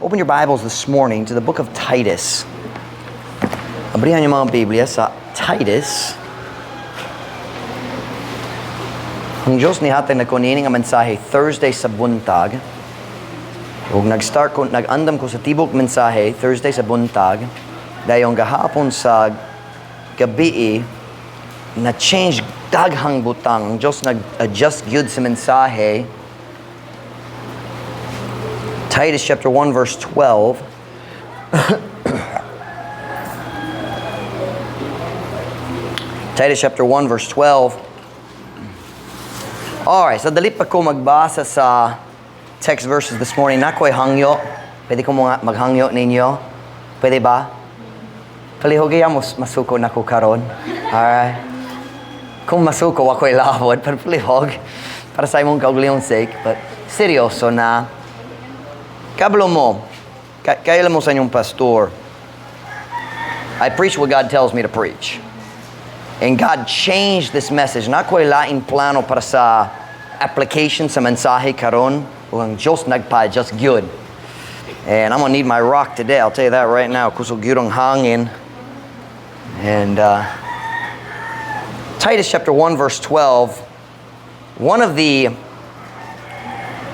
Open your Bibles this morning to the book of Titus. Abrihan yung mga Biblia sa Titus. Ang Diyos nihatag na ko niini nga mensahe Thursday sa buntag. Ug nag-start ko, nag-andam ko sa tibok mensahe Thursday sa buntag. Dayon gahapon sa gabi na change daghang butang. Ang Diyos nag-adjust gyud sa mensahe. Titus chapter 1 verse 12. Titus chapter 1 verse 12. Alright, so dali pa ko magbasa sa text verses this morning. Nakoy hangyo. Pwede ko mga maghangyo ninyo? Pwede ba? Palihog mo masuko nako karon. Alright. Kung masuko ako'y labot, pero palihog para sa imong kaugalingong sake. But seryoso na. Kabalo mo, kailan mo sa inyong pastor, I preach what God tells me to preach. And God changed this message. Na ko'y lain plano para sa application sa mensahe karon. Ug ang Diyos nagpa-adjust gyud. And I'm gonna need my rock today. I'll tell you that right now. Kusog gyud ang hangin. And Titus chapter 1 verse 12, one of the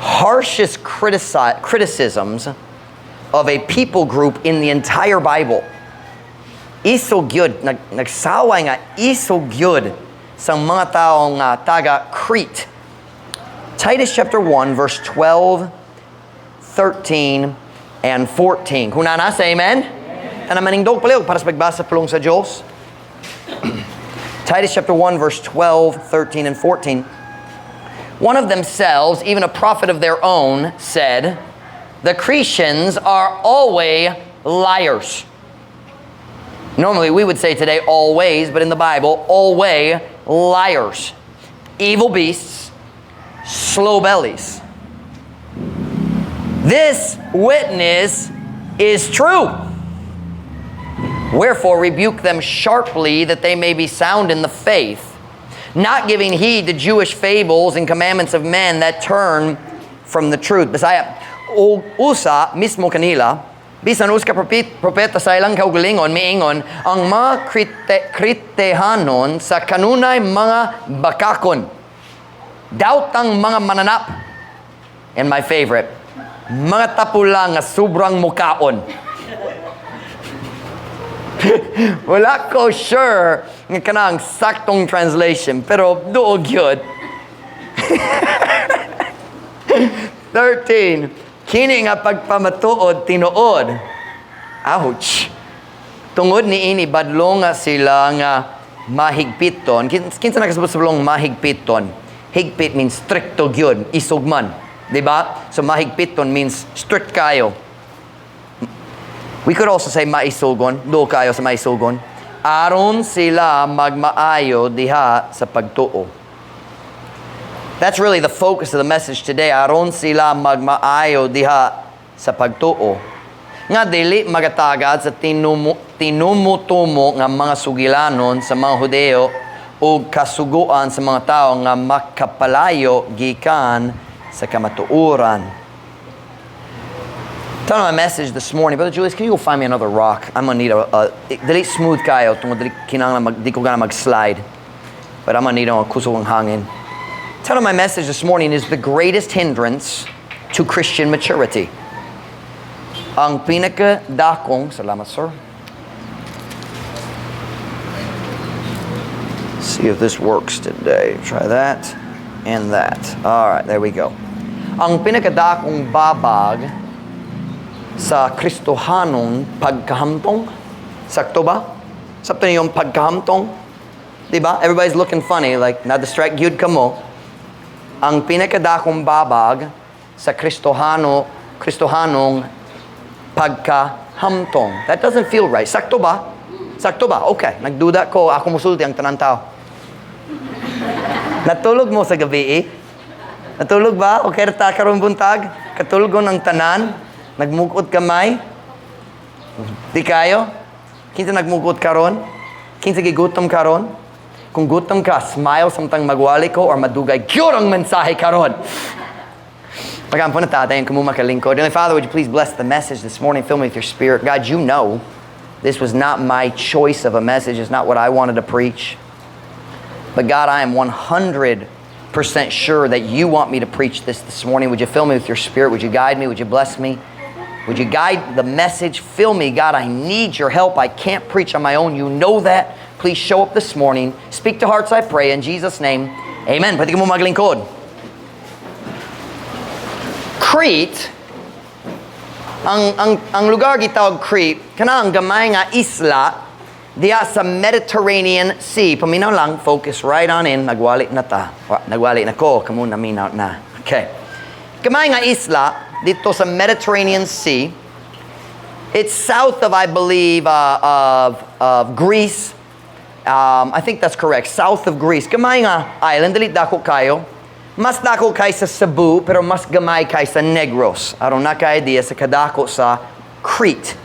harshest criticisms of a people group in the entire Bible. Isog gyud, nagsaway nga isog gyud sa mga tao nga taga Crete. Titus chapter 1 verse 12, 13, and 14. Kung naa na, say amen. Tanan manindog palihog para sa pagbasa pulong sa Diyos. Titus chapter 1 verse 12, 13, and 14. One of themselves, even a prophet of their own, said, "The Cretians are always liars." Normally we would say today always, but in the Bible, always liars. Evil beasts, slow bellies. This witness is true. Wherefore rebuke them sharply, that they may be sound in the faith, not giving heed to Jewish fables and commandments of men that turn from the truth. Bisaya, o usa mismo kanila, bisan usa ka propeta sa ilang kaugalingon, miingon, ang mga Kritehanon sa kanunay mga bakakon, daotang mga mananap, and my favorite, mga tapula nga sobrang mukaon. Wala ko sure nga kanang saktong translation, pero duog yun. 13. Kini nga pagpamatuod tinuod. Ouch. Tungod ni ini badlong nga sila nga mahigpiton. Kinsa nakasabot sa bulong mahigpiton? Higpit means stricto gyud, isugman. Diba? So mahigpiton means strict kayo. We could also say maisugon. Duo kayo sa maisugon. Aron sila magmaayo diha sa pagtuo. That's really the focus of the message today. Aron sila magmaayo diha sa pagtuo. Nga dili magatagad sa tinumutumo nga mga sugilanon sa mga Hudeo o kasuguan sa mga tao nga makapalayo gikan sa kamatuoran. Title of my message this morning, Brother Julius, can you go find me another rock? I'm gonna need a dili smooth kayo, tungod dili kinahanglan mag, di ko gana mag-slide. But I'm gonna need a kusog ang hangin. Title of my message this morning is The Greatest Hindrance to Christian Maturity. Ang pinakadakong, salamat sir. See if this works today. Try that and that. All right, there we go. Ang pinakadakong babag sa Kristohanong pagkahamtong. Sakto ba? Sakto niyo yung pagkahamtong? Diba? Everybody's looking funny, like, na-distract gyud ka mo. Ang pinakadakong babag sa Kristohanong pagkahamtong. That doesn't feel right. Sakto ba? Sakto ba? Okay. Nagduda ko, ako musulti ang tanan tao. Natulog mo sa gabi eh? Natulog ba? Okay, ta karon buntag? Katulog ng tanan? Nagmukot kamay? Di kayo? Kinsa nagmukot karon? Kinsa gigutom karon? Kung gutom ka, smile samtang magwali ko or madugay gyud ang mensahe karon. Mag-ampo na ta, dayon kamo makalingkod. Heavenly Father, would you please bless the message this morning? Fill me with your Spirit. God, you know this was not my choice of a message. It's not what I wanted to preach. But God, I am 100% sure that you want me to preach this morning. Would you fill me with your Spirit? Would you guide me? Would you bless me? Would you guide the message? Fill me. God, I need your help. I can't preach on my own. You know that. Please show up this morning. Speak to hearts, I pray. In Jesus' name, amen. Pwede kamo maglingkod. Crete, ang lugar gitawag Crete, kana ang gamay nga isla diya sa Mediterranean Sea. Paminaw lang, focus right on in, nagwali na ta. Wa, nagwali na ko, kamo naminaw na. Okay. Gamay nga isla dito sa Mediterranean Sea. It's south of, I believe, of Greece. I think that's correct. South of Greece. Gamay nga island, dili dako kayo. Mas dako kay sa Cebu, pero mas gamay kay sa Negros. Aron naa kay idea sa kadako sa Crete.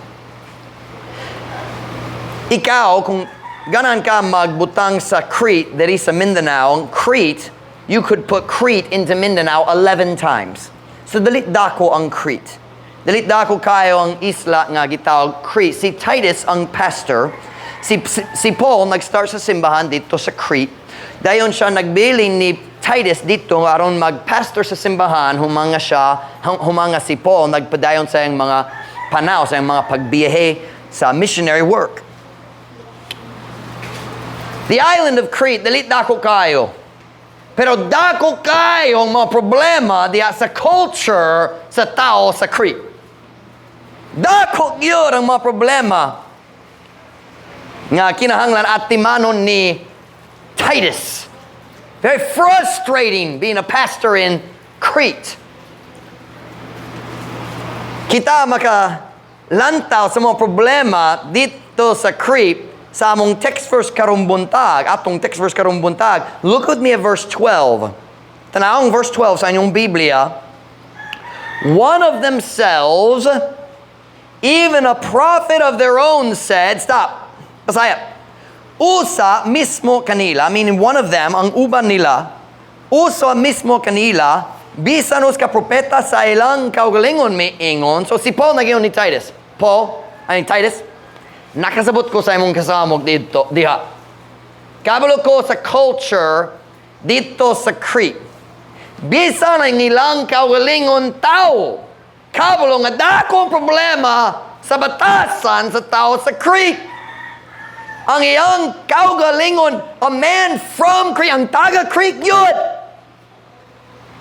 Ikaw, kung ganahan ka magbutang sa Crete, diri sa Mindanao, ang Crete, you could put Crete into Mindanao 11 times. So dili dako ang Crete. Dili dako kayo ang isla nga gitawag Crete. Si Titus ang pastor. Si Paul nag-start sa simbahan dito sa Crete. Dayon siya nagbilin ni Titus dito aron mag-pastor sa simbahan, humanga si Paul nagpadayon sa iyang mga panaw, sa iyang mga pagbiyahe sa missionary work. The island of Crete, dili dako kayo. Pero dako kayo ang mga problema diya sa culture sa tao sa Crete. Dako yun ang mga problema nga kinahanglan atimanon ni Titus. Very frustrating being a pastor in Crete. Kita maka lantaw sa mga problema dito sa Crete sa among text verse karong buntag, atong text verse karong buntag. Look with me at verse 12. Tanawang verse 12 sa inyong Biblia. "One of themselves, even a prophet of their own, said," Stop. Pasayap. Usa mismo kanila, meaning one of them, ang uban nila, usa mismo kanila, bisan usa ka propeta sa ilang kaugalingon miingon. So si Paul nag ni Titus. Paul, ay Titus, nakasabot ko sa imong kasamok dito, diha. Kabalo ko sa culture dito sa Crete. Bisan ang ilang kaugalingon tao, kabalo nga dakong problema sa batasan sa tao sa Crete. Ang iyang kaugalingon, a man from Crete, ang taga Crete yun,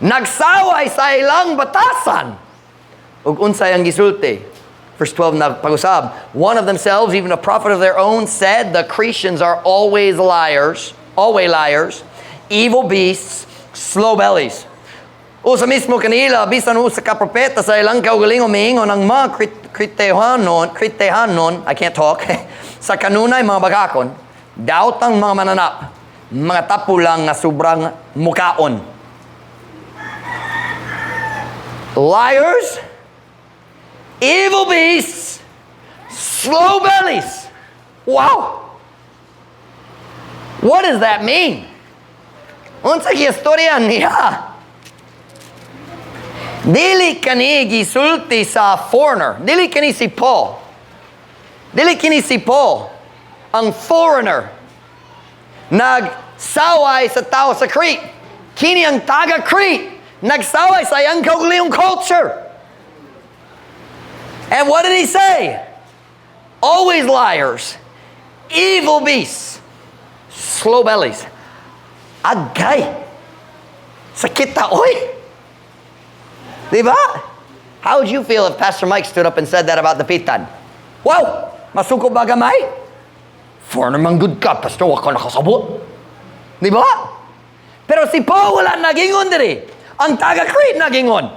nagsaway sa ilang batasan. Ug unsay ang gisulti? Verse 12 na pag-usab. "One of themselves, even a prophet of their own, said, 'The Cretians are always liars, evil beasts, slow bellies.'" Usa mismo kanila, bisan usa ka propeta sa ilang kaugalingon miingon ang mga Critehanon, I can't talk, sa kanunay mga bagakon, daotang mga mananap, mga tapulang nga sobrang mukaon. Liars, evil beasts, slow bellies. Wow! What does that mean? Unsa istorya niya? Dili kani gisulti sa foreigner. Dili kani si Paul. Dili kini si Paul ang foreigner nagsaway sa tao sa Crete. Kini ang taga Crete nagsaway sa iyang kaugalingong culture. And what did he say? Always liars, evil beasts, slow bellies. Agay! Sakit ta, oy! Di ba? How would you feel if Pastor Mike stood up and said that about Dapitan? Wow! Masuko ba gamay? Foreigner man gud ka, Pastor, wa ka nakasabot. Di ba? Pero si Paul wala nagingon diri. Ang taga Crete nagingon.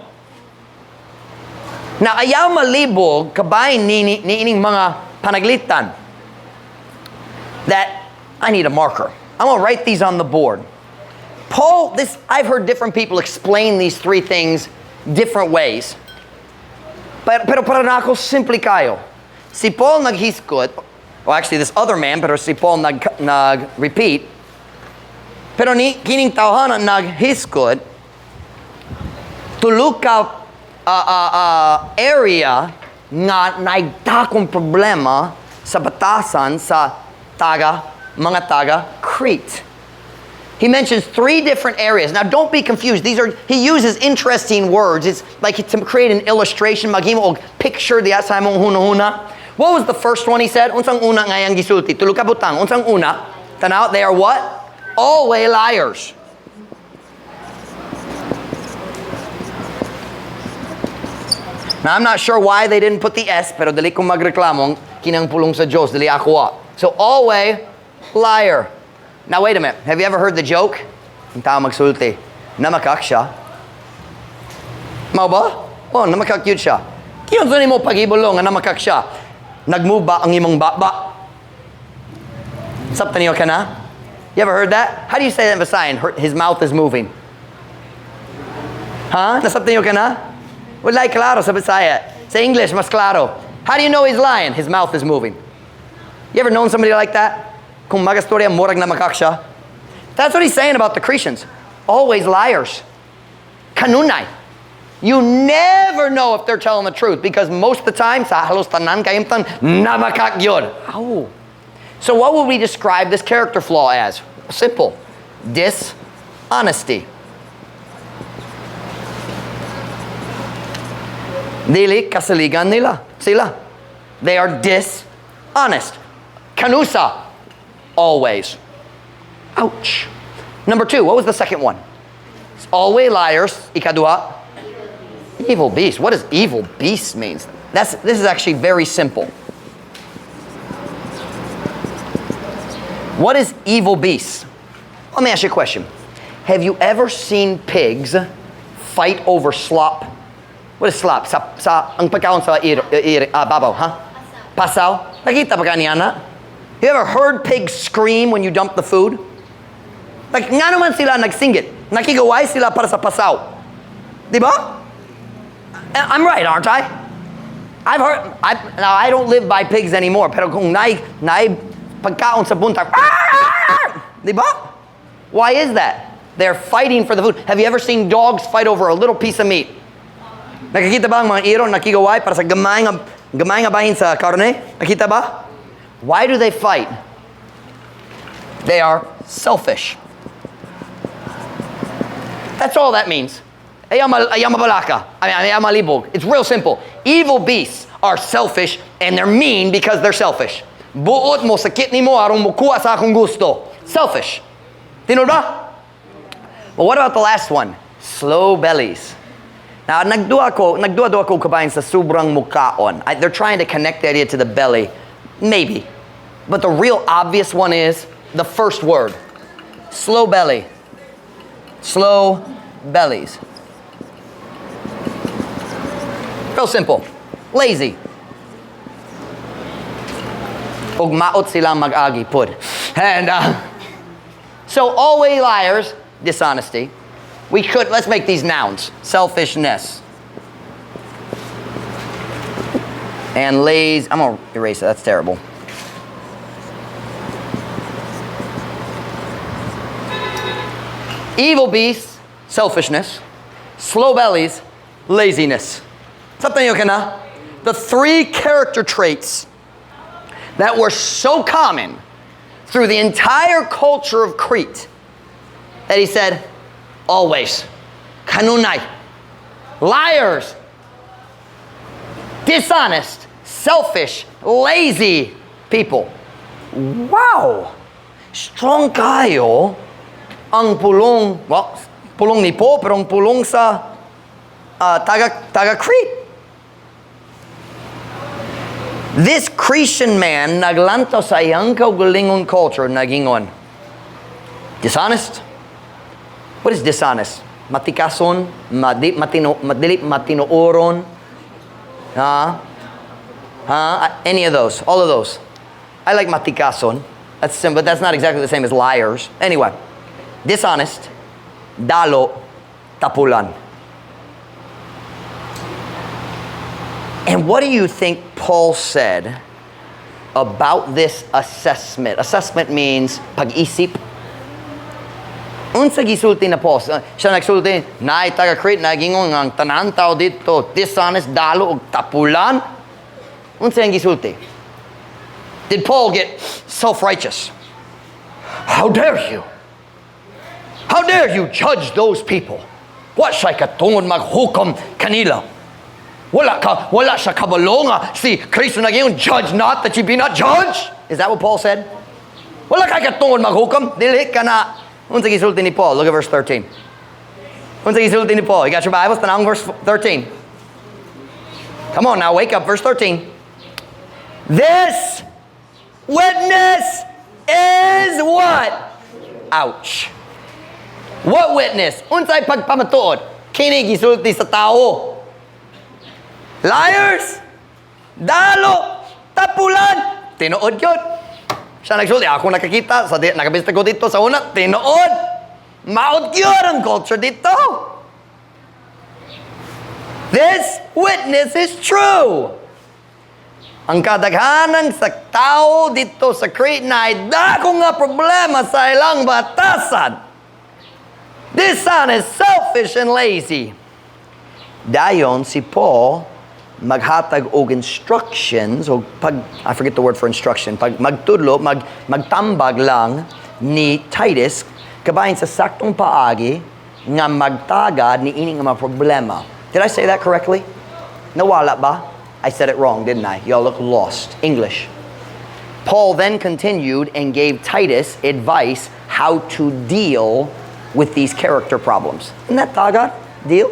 Na ayaw malibog kabay ni ining mga panaglitan. That I need a marker. I'm gonna write these on the board. Paul, this I've heard different people explain these three things different ways. Pero para nako simple kayo. Si Paul naghisgot, well, actually this other man, pero si Paul nag-repeat. Pero ni kining tawhana naghisgot Tulo ka area nga naigtakong problema sa batasan sa taga, mga taga Crete. He mentions three different areas. Now, don't be confused. He uses interesting words. It's like to create an illustration, maghimo og picture diya sa imong huna-huna. What was the first one he said? Unsang una nga iyang gisulti? Tulo ka butang. Unsang una? Tanaw, they are what? Always liars. Now, I'm not sure why they didn't put the S, pero dili ko magreklamo, kinang pulong sa Diyos, dili ako ah. So, always liar. Now, wait a minute. Have you ever heard the joke? Ang tao magsulti. Namakak siya. Mao ba? Oh, namakak yun siya. Kiyon sa nimo pag-ibulong nga namakak siya? Nag-move ba ang imong baba? Sabtan niyo ka na? You ever heard that? How do you say that in Visayan? His mouth is moving. Huh? Nasabtan niyo ka na? Wala klaro sa Bisaya. Sa English, mas klaro. How do you know he's lying? His mouth is moving. You ever known somebody like that? Kung magastorya, murag namakak siya. That's what he's saying about the Cretians. Always liars. Kanunay. You never know if they're telling the truth because most of the time, sa halos tanan kayimtan, namakak yun. Ow. So what would we describe this character flaw as? Simple. Dishonesty. Dili kasaligan nila. Sila. They are dishonest. Kanusa. Always. Ouch. Number two, what was the second one? Always liars. Ikaduha. Evil beast. What does evil beast mean? This is actually very simple. What is evil beast? Let me ask you a question. Have you ever seen pigs fight over slop? What is slop? Sa ang pagkaon sa babaw, huh? Pasaw. Nakita pa ka niya na? You ever heard pigs scream when you dump the food? Like, nga naman sila nagsingit. Nakigaway sila para sa pasaw. Di ba? I'm right, aren't I? I've heard, I, now I don't live by pigs anymore, pero kung naay pagkaon sa buntag, di ba? Why is that? They're fighting for the food. Have you ever seen dogs fight over a little piece of meat? Nakikita ba ang mga iro nakigaway para sa gamay nga bahin sa karne? Nakita ba? Why do they fight? They are selfish. That's all that means. Ayaw mabalaka. I mean, ayaw malibog. It's real simple. Evil beasts are selfish and they're mean because they're selfish. Buot mo, sakit ni mo, arong mukuha sa akong gusto. Selfish. Tinuod ba? Well, what about the last one? Slow bellies. Now, nagduha-duha ko kabahin sa sobrang mukaon. They're trying to connect the idea to the belly. Maybe. But the real obvious one is the first word. Slow belly. Slow bellies. Real simple. Lazy. Ug maot sila mag-agi pud. And so always liars, dishonesty. Let's make these nouns. Selfishness. And lazy, I'm going to erase it, that's terrible. Evil beasts, selfishness. Slow bellies, laziness. Something you can, the three character traits that were so common through the entire culture of Crete that he said, always, kanunay, liars, dishonest, selfish, lazy people. Wow! Strong kayo ang pulong, well, pulong ni Paul, pero ang pulong sa taga Crete. This Cretan man naglantaw sa iyang kaugalingon culture, nagingon, dishonest? What is dishonest? Matikason, matino, madili, matinuoron, huh? Huh? Any of those, all of those. I like matikason. That's simple, but that's not exactly the same as liars. Anyway, dishonest, dalo, tapulan. And what do you think Paul said about this assessment? Assessment means pag-isip. Unsa gisulti ni Paul? Siya nagsulti, "Naay taga Crete nagingon nga ang tanan tao didto dishonest, dalo og tapulan." Unsa ang gisulti? Did Paul get self-righteous? "How dare you? How dare you judge those people? Wa siya katungod maghukom kanila. Wala siya kabalo nga si Kristo nag-ingon, 'Judge not that you be not judged.'" Is that what Paul said? "Wala kay katungod maghukom. Dili ka na." Unsa gisulti ni Paul? Look at verse 13. Unsa gisulti ni Paul? You got your Bibles? Tanawang verse 13. Come on now, wake up. Verse 13. "This witness is" what? Ouch. What witness? Unsay pagpamatuod? Kini gisulti sa tao. Liars! Dalo! Tapulan! Tinuod yun. Siya nagsulti, ako nakakita, nakabista ko didto sa una, tinuod! Maot yun ang culture didto. This witness is true. Ang kadaghanan sa tao didto sa Crete na ay dako nga problema sa ilang batasan. Dishonest, selfish, and lazy. Dayon si Paul maghatag og instructions o pag, I forget the word for instruction, pag magtudlo, magtambag lang ni Titus kabahin sa saktong paagi nga magtagad ni ini nga mga problema. Did I say that correctly? Nawala ba? I said it wrong, didn't I? Y'all look lost. English. Paul then continued and gave Titus advice how to deal with these character problems. Isn't that tagad? Deal?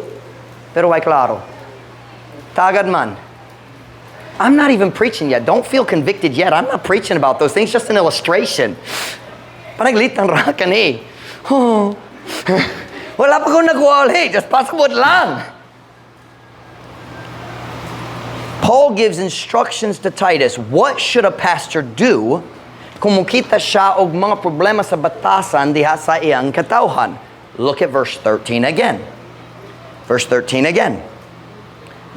Pero ay klaro. Tagad man. I'm not even preaching yet. Don't feel convicted yet. I'm not preaching about those things. Just an illustration. Panaglitan ra ka ni. Oh. Wala pa ko nagwali. Just pasabot lang. Paul gives instructions to Titus. What should a pastor do kung mukita siya og mga problema sa batasan diha sa iyang katawhan? Look at verse 13 again. Verse 13 again.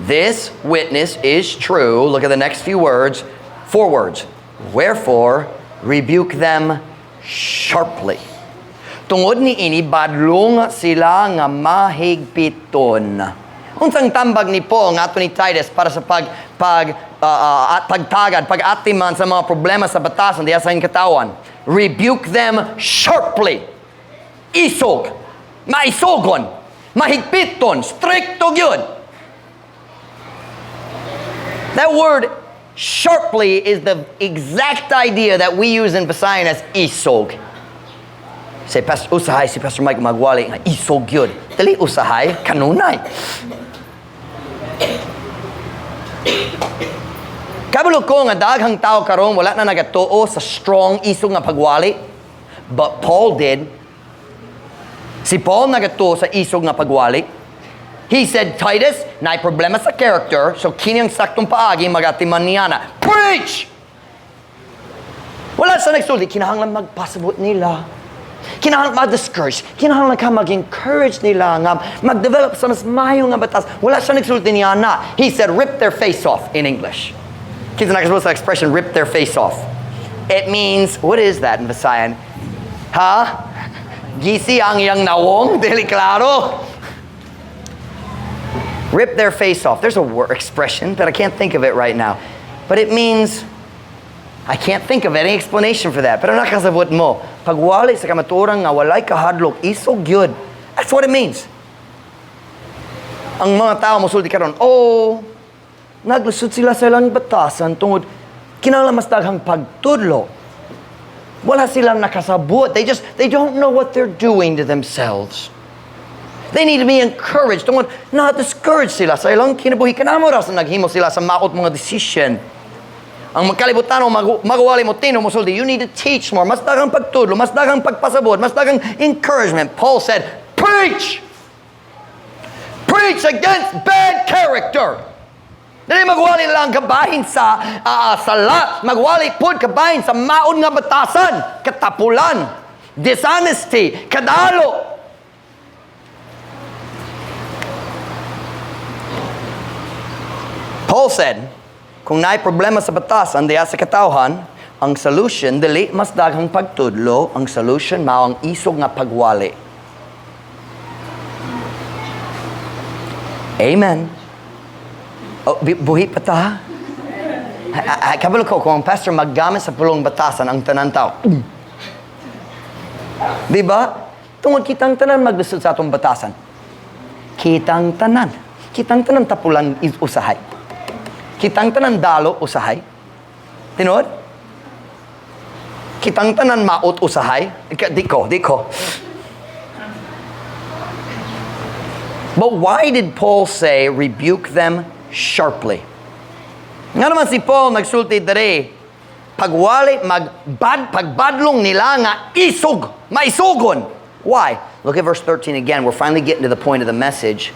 "This witness is true." Look at the next few words. Four words. "Wherefore, rebuke them sharply." Tungod ni ini, badlong sila nga mahigpiton. Unsang tambag ni Paul ngadto ni Titus para sa pag pag at pagtagad, pag-atiman sa mga problema sa batasan diha sa inyong katawan? Rebuke them sharply. Isog. Maisogon. Mahigpiton. Stricto gyud. That word "sharply" is the exact idea that we use in Visayan as "isog." Say, "Pastor, usahay si Pastor Mike magwali nga isog yun." Dili usahay, kanunay. Kabalo ko nga daghang tao karon wala na nagatuo sa strong, isog nga pagwali. But Paul did. Si Paul nagatuo sa isog nga pagwali. He said, "Titus, naay problema sa character, so kini ang saktong paagi magatiman niya na. Preach!" Wala sa nagsulti, "Kinahanglan magpasabot nila. Kinahanglan ma-discourage. Kinahanglan ka mag-encourage nila nga mag-develop sa mas mayo nga batas." Wala siya nagsulti niya na. He said, "Rip their face off," in English. Kinsa nakasabot sa expression, "rip their face off"? It means, what is that in Visayan? Ha? Gisi ang iyang nawong? Dili klaro. Rip their face off. There's a word expression, but I can't think of it right now. But it means, I can't think of any explanation for that. Pero nakasabot mo, pagwali sa kamatuoran nga walay kahadlok, isog gyud. That's what it means. Ang mga tao mosulti karon, "Oh, naglusot sila sa ilang batasan tungod kinahanglan mas daghang pagtudlo. Wala silang nakasabot. They don't know what they're doing to themselves. They need to be encouraged. Tungod na discourage sila sa ilang kinabuhi. Kanamo ra sa naghimo sila sa maot mga decision." Ang magkalibutan magwali mo tino mo sulti, "You need to teach more. Mas daghang pagtudlo, mas daghang pagpasabot, mas daghang encouragement." Paul said, "Preach! Preach against bad character." Dili magwali lang kabahin sa sala, magwali pud kabahin sa maon nga batasan, katapulan, dishonesty, kadalo. Paul said, kung naay problema sa batasan diha sa katawhan, ang solution dili mas daghang pagtudlo, ang solution mao ang isog nga pagwali. Amen. Oh, buhi pa ta. Kabalo ko, kung ang pastor maggamit sa pulong "batasan," ang tanan tao. Di ba? Tungod kitang tanan maglisod sa atong batasan. Kitang tanan. Kitang tanan tapulan usahay. Kitang tanan dalo usahay. Tinuod? Kitang tanan maot usahay. Di ko, di ko. But why did Paul say, "Rebuke them sharply"? Nga naman si Paul nagsulti diri, pagwali magbad pagbadlong nila nga isog, maisugon. Why? Look at verse 13 again. We're finally getting to the point of the message.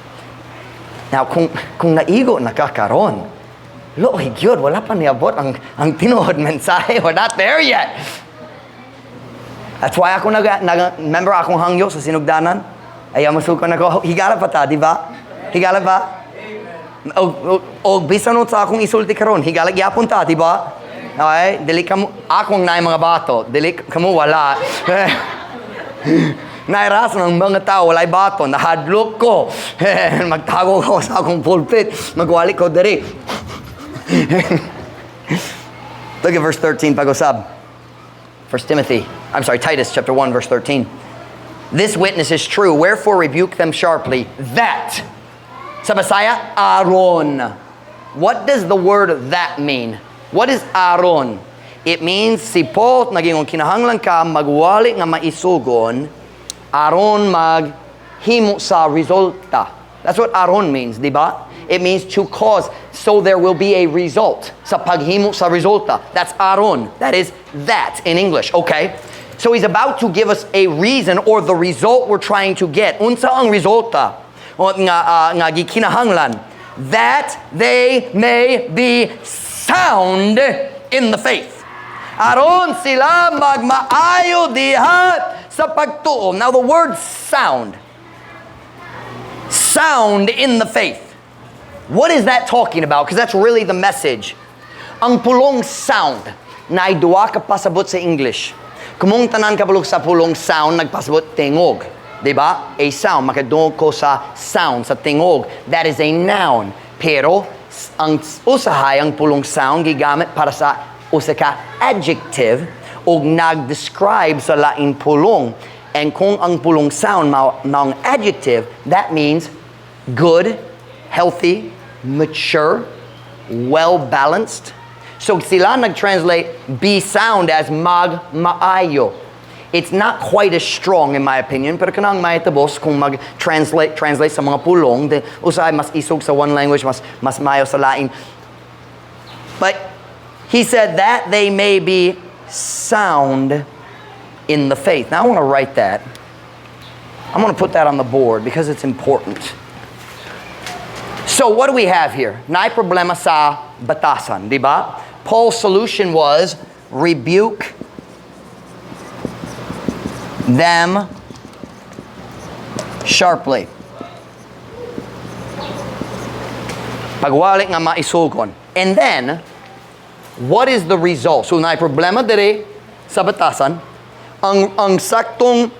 Now, kung naigo na ka karon, looy gyud, wala pa niabot ang tinuod mensahe. We're not there yet. That's why ako nag member akong hangyo sa sinugdanan. Ayaw masuko na ko. Higala pa ta, di ba? Higala ba? Og bisan sa akong isulti karon, higala gyapon ta, di ba? Okay? Dili kamo akong naay mga bato, dili kamo wala. Nairason ang mga tao, walay bato, nahadlok ko. Magtago ko sa akong pulpit, magwali ko diri. Look at verse 13, pag-usab. 1 Timothy, I'm sorry, Titus chapter 1, verse 13. "This witness is true, wherefore rebuke them sharply, that." Sa Bisaya, aron. What does the word "that" mean? What is "aron"? It means si Paul naging kinahanglan ka magwali nga maisugon aron maghimo sa resulta. That's what "aron" means, di ba? It means to cause, so there will be a result. Sa paghimo sa resulta. That's "aron." That is "that" in English, okay? So he's about to give us a reason or the result we're trying to get. Unsa ang resulta? O nga gikinahanglan? That they may be sound in the faith. Aron sila magmaayo diha sa pagtuo. Now the word "sound." Sound in the faith. What is that talking about? Because that's really the message. Ang pulong "sound" na duha ka pasabot sa English. Kumong tanan kabalo sa pulong "sound," nagpasabot tingog. Di ba? A sound. Makadungog ko sa sound, sa tingog. That is a noun. Pero, ang usahay, ang pulong "sound," gigamit para sa usa ka adjective o nag-describe sa laing pulong. And kung ang pulong "sound" maong adjective, that means good, healthy, mature, well-balanced. So sila nag-translate "be sound" as mag maayo. It's not quite as strong in my opinion, pero kanang mahitabos kung mag-translate translate sa mga pulong, de, usahay mas isog sa one language, mas maayo sa lain. But he said that they may be sound in the faith. Now I want to write that. I'm going to put that on the board because it's important. So what do we have here? Naay problema sa batasan, di ba? Paul's solution was rebuke them sharply. Pagwali nga maisugon. And then, what is the result? So, naay problema dire sa batasan. Ang saktong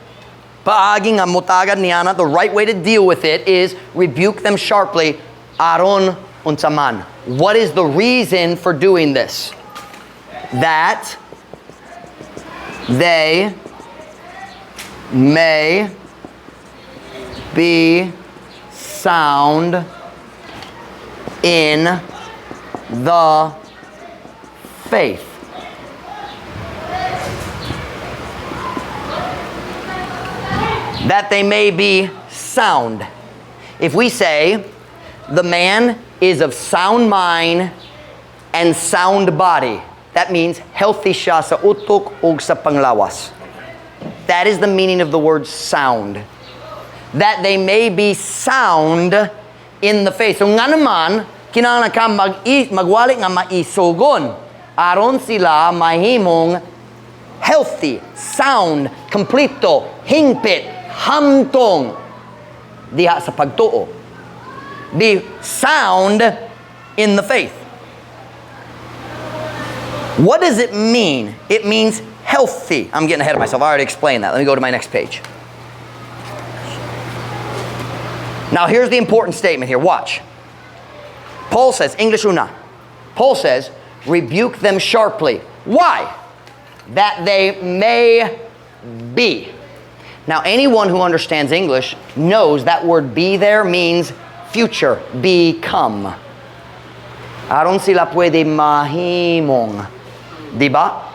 paagi nga mutagad niya na, the right way to deal with it is rebuke them sharply, aron unsa man. What is the reason for doing this? That they may be sound in the faith. That they may be sound. If we say, "The man is of sound mind and sound body," that means healthy siya sa utok ug sa panglawas. That is the meaning of the word "sound." That they may be sound in the faith. So nga naman, kinahanglan ka magwali nga maisugon. Aron sila mahimong healthy, sound, kompleto, hingpit, hamtong diha sa pagtuo. Be sound in the faith. What does it mean? It means healthy. I'm getting ahead of myself. I already explained that. Let me go to my next page. Now, here's the important statement here. Watch. Paul says, English una. Paul says, "Rebuke them sharply." Why? That they may be. Now, anyone who understands English knows that word "be" there means future, become. Aron sila pwede mahimong. Di ba?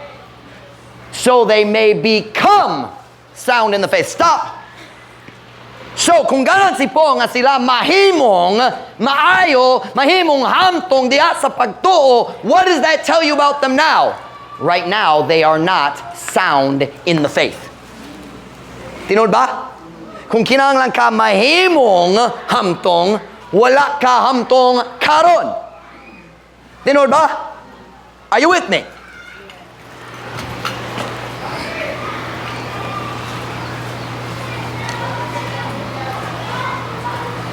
So they may become sound in the faith. Stop! So, kung ganahan si Paul nga sila mahimong maayo, mahimong hamtong diha sa pagtuo, what does that tell you about them now? Right now, they are not sound in the faith. Tinuod ba? Kung kinahanglan ka mahimong hamtong, wala ka hamtong karon. Tinuod ba? Are you with me?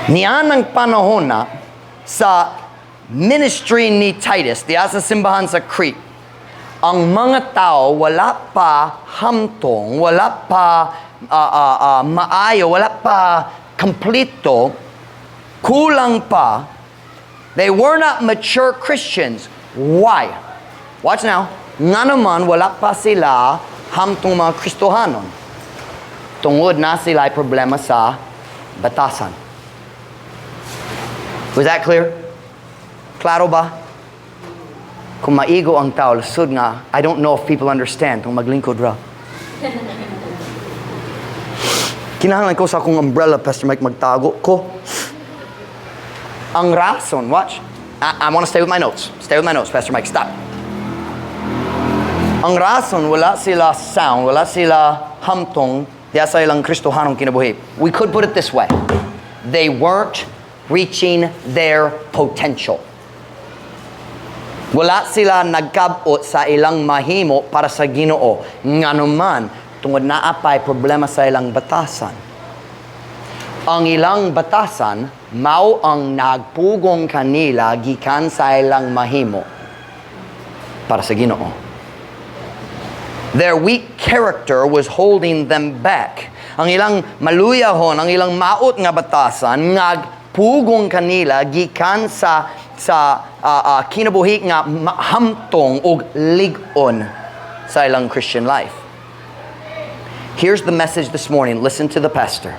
Nianang panahon na sa ministry ni Titus, diya sa simbahan sa Crete, ang mga tao wala pa hamtong, wala pa maayo, wala pa kompleto, kulang pa. They were not mature Christians. Why? Watch now. Nga naman, wala pa sila hamtong mga Kristohanon. Tungod na sila ay problema sa batasan. Was that clear? Klaro ba? Kung maigo ang tao, lusod nga, I don't know if people understand kung maglingkod ra. Kinahanglan ko sa akong umbrella, Pastor Mike, magtago ko. Ang rason, watch. I want to stay with my notes. Stay with my notes, Pastor Mike. Stop. Ang rason, wala sila sound, wala sila hamtong, diya sa ilang Kristohanong kinabuhi. We could put it this way. They weren't reaching their potential. Wala sila nagkabot sa ilang mahimo para sa Ginoo. Nganuman, tungod naa pay problema sa ilang batasan. Ang ilang batasan, mao ang nagpugong kanila gikan sa ilang mahimo para sa Ginoo. Their weak character was holding them back. Ang ilang maluyahon, ang ilang maot nga batasan, nagpugong kanila gikan sa kinabuhi nga hamtong og lig-on sa ilang Christian life. Here's the message this morning. Listen to the pastor.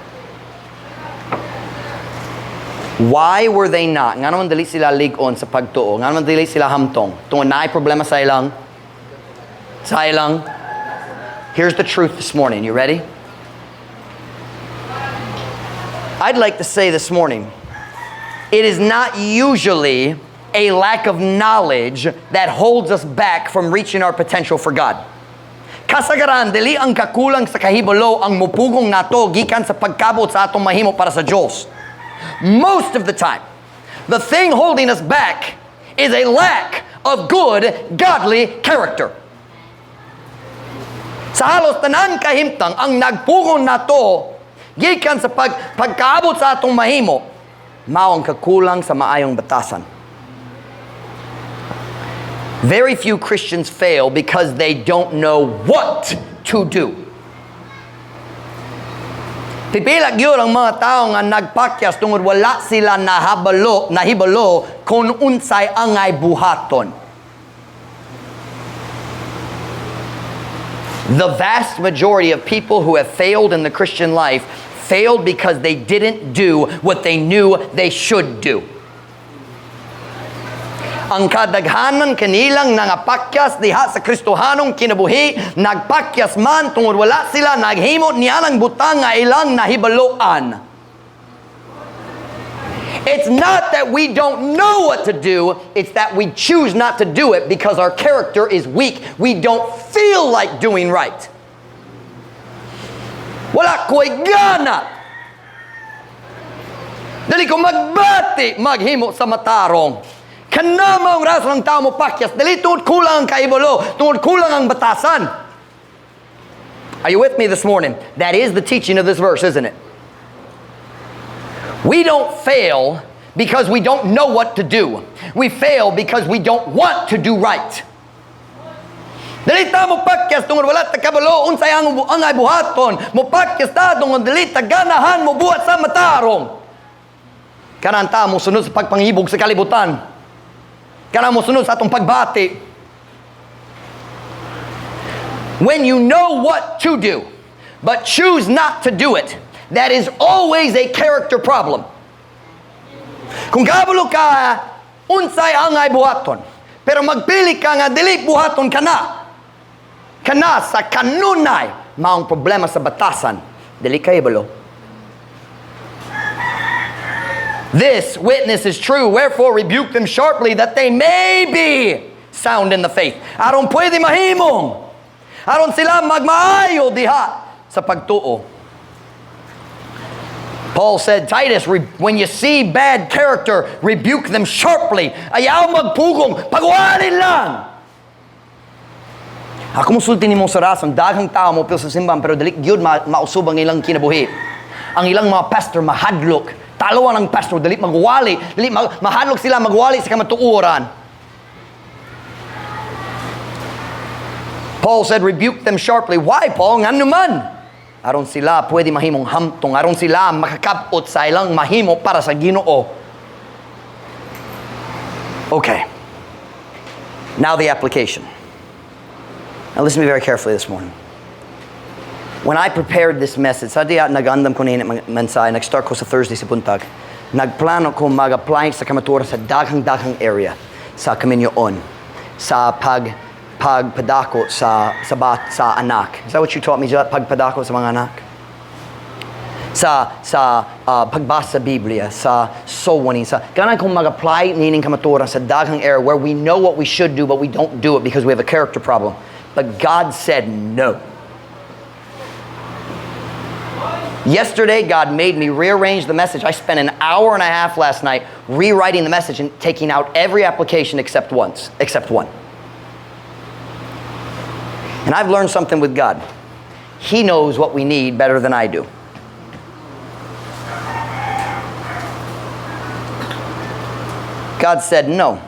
Why were they not? Nga naman dili sila lig-on sa pagtuo. Nga naman dili sila hamtong. Tungod naay problema sa ilang. Here's the truth this morning. You ready? I'd like to say this morning, it is not usually a lack of knowledge that holds us back from reaching our potential for God. Kasagaran, dili ang kakulang sa kahibalo ang mupugong nato gikan sa pagkabot sa atong mahimo para sa Diyos. Most of the time, the thing holding us back is a lack of good, godly character. Sa halos tanan kahimtang, ang nagpugong nato gikan sa pagkaabot sa atong mahimo, mao ang kakulang sa maayong batasan. Very few Christians fail because they don't know what to do. Pipila gyud ang mga tao nga nagpakyas tungod wala sila nahibalo kung unsay angay buhaton. The vast majority of people who have failed in the Christian life failed because they didn't do what they knew they should do. Ang kadaghanan kanilang nangapakyas diha sa Kristohanong kinabuhi, nagpakyas man tungod wala sila naghimo nianang butang nga ilang nahibaloan. It's not that we don't know what to do, it's that we choose not to do it because our character is weak. We don't feel like doing right. Wala ko'y gana. Dili ko magbati maghimo sa matarong. Kana maong rason ang tao mo pakyas. Dili tungod kulang ang kahibalo, tungod kulang ang batasan. Are you with me this morning? That is the teaching of this verse, isn't it? We don't fail because we don't know what to do. We fail because we don't want to do right. Dili ta mo pakyas tungod wala ta kabalo unsay ang angay buhaton. Mo pakyas ta tungod dili ta ganahan mo buhat sa matarong. Kanang ta mo sunod sa pagpangibog sa kalibutan. Kanang mo sunod sa atong pagbati. When you know what to do, but choose not to do it, that is always a character problem. Kung kabalo ka, unsay angay buhaton, pero magpili ka nga dili buhaton kana. Kana sa kanunay, maong problema sa batasan, dili ka ibalo. This witness is true, wherefore rebuke them sharply that they may be sound in the faith. Aron pwede mahimong. Aron sila magmaayo diha sa pagtuo. Paul said, "Titus, when you see bad character, rebuke them sharply." Ayaw magpugong, pagwalin lang. Ako mosulti nimo sa rason, daghang tao mo sa simbahan, pero dili gyud mausub ang ilang kinabuhi. Ang ilang mga pastor mahadlok. Talawan ang pastor, dili magwali, dili mahadlok sila magwali sa kamatuoran. Paul said, "Rebuke them sharply." Why, Paul? Ngano man? Aron sila pwede mahimong hamtong, aron sila makakabot sa ilang mahimo para sa Ginoo. Okay. Now the application. Now listen to me very carefully this morning. When I prepared this message, sa diya nag-andam ko nini mensahe, nag-start ko sa Thursday sa buntag, nagplano ko mag-apply sa kamatuoran sa daghang-daghang area sa kaminyoon, sa pagpadako sa anak. Is that what you taught me, Jut? Pagpadako sa mga anak? Sa pagbasa sa Biblia, sa soul winning, sa ganahan kong mag-apply nining kamatuoran sa daghang area where we know what we should do but we don't do it because we have a character problem. But God said no. Yesterday, God made me rearrange the message. I spent an hour and a half last night rewriting the message and taking out every application except one. And I've learned something with God. He knows what we need better than I do. God said no.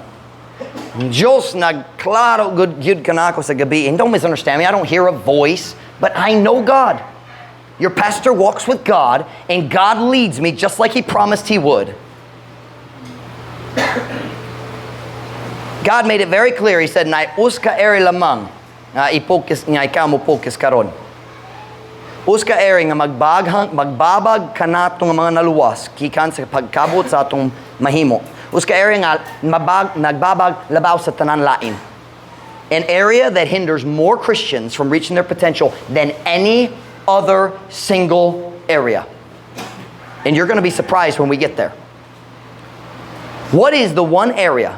Diyos nagklaro good gyud kanako sa gabi. And don't misunderstand me, I don't hear a voice, but I know God. Your pastor walks with God, and God leads me just like He promised He would. God made it very clear. He said, "Naay usa ka area lamang nga i-focus nga ikaw mo focus karon. Usa ka area nga magbabag kanato nga mga naluwas gikan sa pagkabot sa atong mahimo. Usa ka area nga nagbabag labaw sa tanan lain. An area that hinders more Christians from reaching their potential than any other single area." And you're going to be surprised when we get there. What is the one area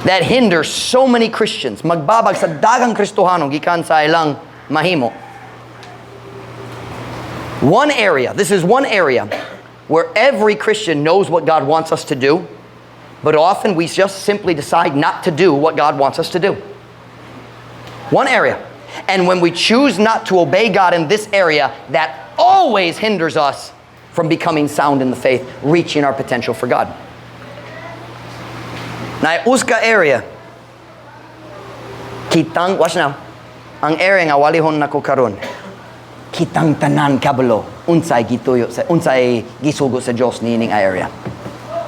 that hinders so many Christians? Magbabag sa daghang Kristohano gikan sa ilang mahimo. One area, this is one area where every Christian knows what God wants us to do, but often we just simply decide not to do what God wants us to do. One area. And when we choose not to obey God in this area, that always hinders us from becoming sound in the faith, reaching our potential for God. Naay usa ka area, kitang, watch now, ang area nga walihon nako karon, kitang tanan kabalo, unsay gituyo, sa, unsay gisugo sa Diyos niining area.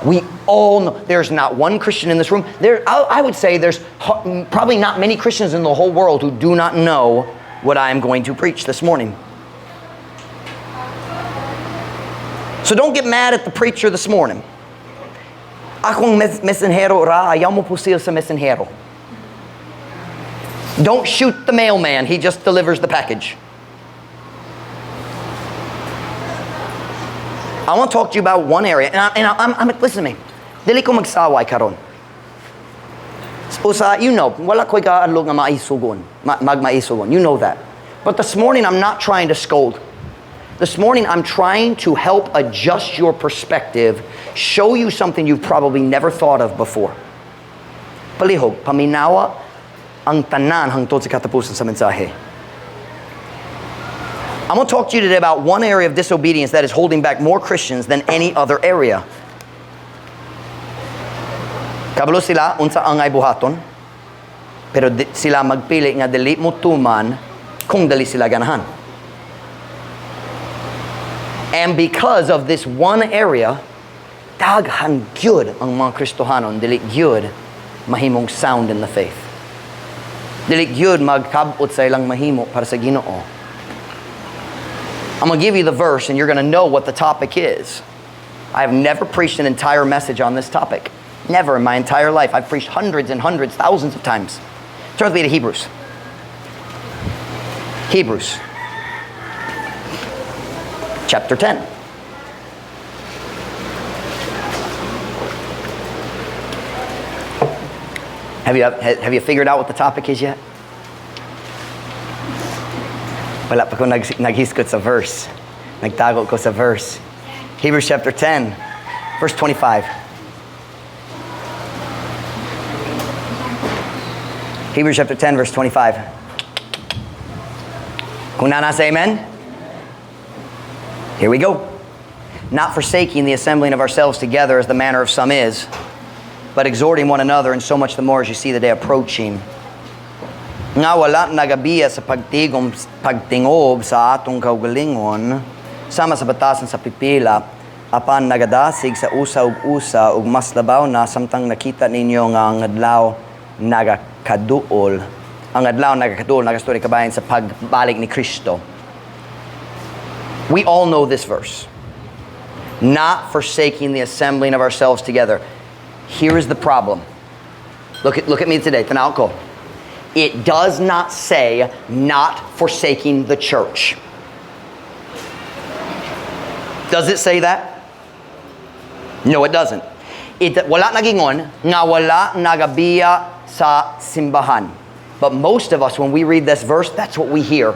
We all know, there's not one Christian in this room. I would say there's probably not many Christians in the whole world who do not know what I am going to preach this morning. So don't get mad at the preacher this morning. Akong mensahero ra, ayaw mo pusil sa mensahero. Don't shoot the mailman, he just delivers the package. I want to talk to you about one area, and listen to me. Dili ko magsaway karon. Usa, you know, wala ko'y kaadlok nga maisugon, magmaisugon. You know that. But this morning, I'm not trying to scold. This morning, I'm trying to help adjust your perspective, show you something you've probably never thought of before. Palihog, paminawa ang tanan hangtod sa katapusan sa mensahe. I'm going to talk to you today about one area of disobedience that is holding back more Christians than any other area. Kabalo sila unsa angay buhaton, pero sila magpili nga dili mo tuman kung dili sila ganahan. And because of this one area, daghan gyud ang mga Kristohanon dili gyud mahimong sound in the faith. Dili gyud magkabot sa ilang mahimo para sa Ginoo. I'm going to give you the verse and you're going to know what the topic is. I have never preached an entire message on this topic. Never in my entire life. I've preached hundreds and hundreds, thousands of times. Turn with me to Hebrews. Hebrews chapter 10. Have you figured out what the topic is yet? Wala pa ko naghisgot sa verse. Nagtago ko sa verse. Hebrews chapter 10, verse 25. Hebrews chapter 10, verse 25. Kung naa na, say amen. Here we go. "Not forsaking the assembling of ourselves together, as the manner of some is, but exhorting one another, and so much the more as you see the day approaching." Nga wala nagabiya sa pagtigom pagtingob sa atong kaugalingon sama sa batasan sa pipila, apan nagadasig sa usa ug usa, ug mas labaw na samtang nakita ninyo nga ang adlaw nagakaduol. Ang adlaw nagakaduol, nagastorya kabahin sa pagbalik ni Kristo. We all know this verse. Not forsaking the assembling of ourselves together. Here is the problem. Look at me today. Tanaw ko. It does not say "not forsaking the church." Does it say that? No, it doesn't. Wala nagingon nga wala nagabiya sa simbahan. But most of us, when we read this verse, that's what we hear.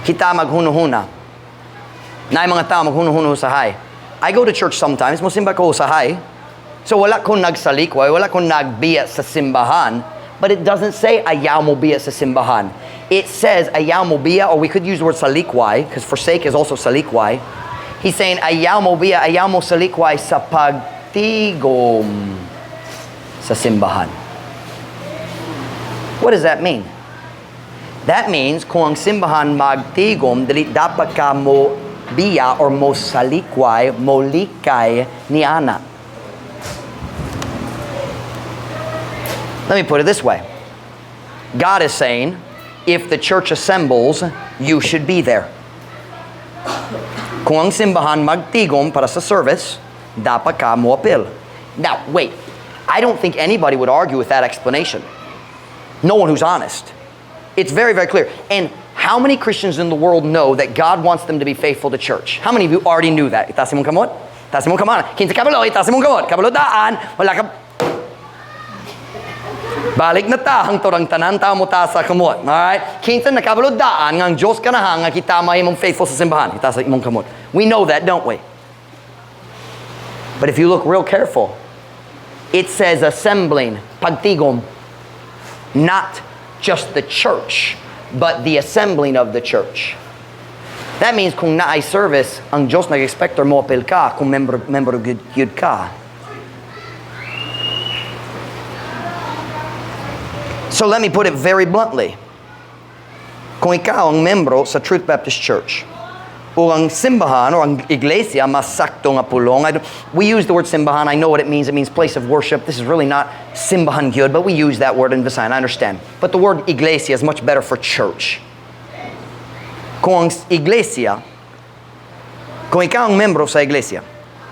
Kita maghunuhuna. Naay mga tao maghunuhuno usahay. I go to church sometimes, mosimba ko usahay. So wala ko nagsalikway, wala ko nagbiya sa simbahan. But it doesn't say ayaw mo biya sa simbahan. It says ayaw mo biya, or we could use the word salikway, because forsake is also salikway. He's saying ayaw mo biya, ayaw mo salikway sa pagtigom sa simbahan. What does that mean? That means kung ang simbahan magtigom, dili dapat ka mo biya or mo salikway, mo likay ni ana. Let me put it this way. God is saying, if the church assembles, you should be there. Kung ang simbahan magtigom para sa service, dapat ka mo apil. Now, wait. I don't think anybody would argue with that explanation. No one who's honest. It's very, very clear. And how many Christians in the world know that God wants them to be faithful to church? How many of you already knew that? Itaas imong kamot? Itaas imong kamot. Kinsa kabalo, itaas imong kamot. Kabalo daan, wala ka. Balik na ta, hangtod ang tanan tao mo taas sa kamot. Alright? Kinsa nakabalo daan nga ang Diyos ganahan nga kita mahimong faithful sa simbahan. Itaas imong kamot. We know that, don't we? But if you look real careful, it says assembling, pagtigom, not just the church, but the assembling of the church. That means kung naay service, ang Diyos nag-expect mo apil ka kung member gyud ka. So let me put it very bluntly. Kung ikaw ang membro sa Truth Baptist Church, o ang simbahan or ang iglesia, mas sakto nga pulong. We use the word simbahan. I know what it means. It means place of worship. This is really not simbahan gyud, but we use that word in Visayan. I understand. But the word iglesia is much better for church. Kung ang iglesia, kung ikaw ang membro sa iglesia,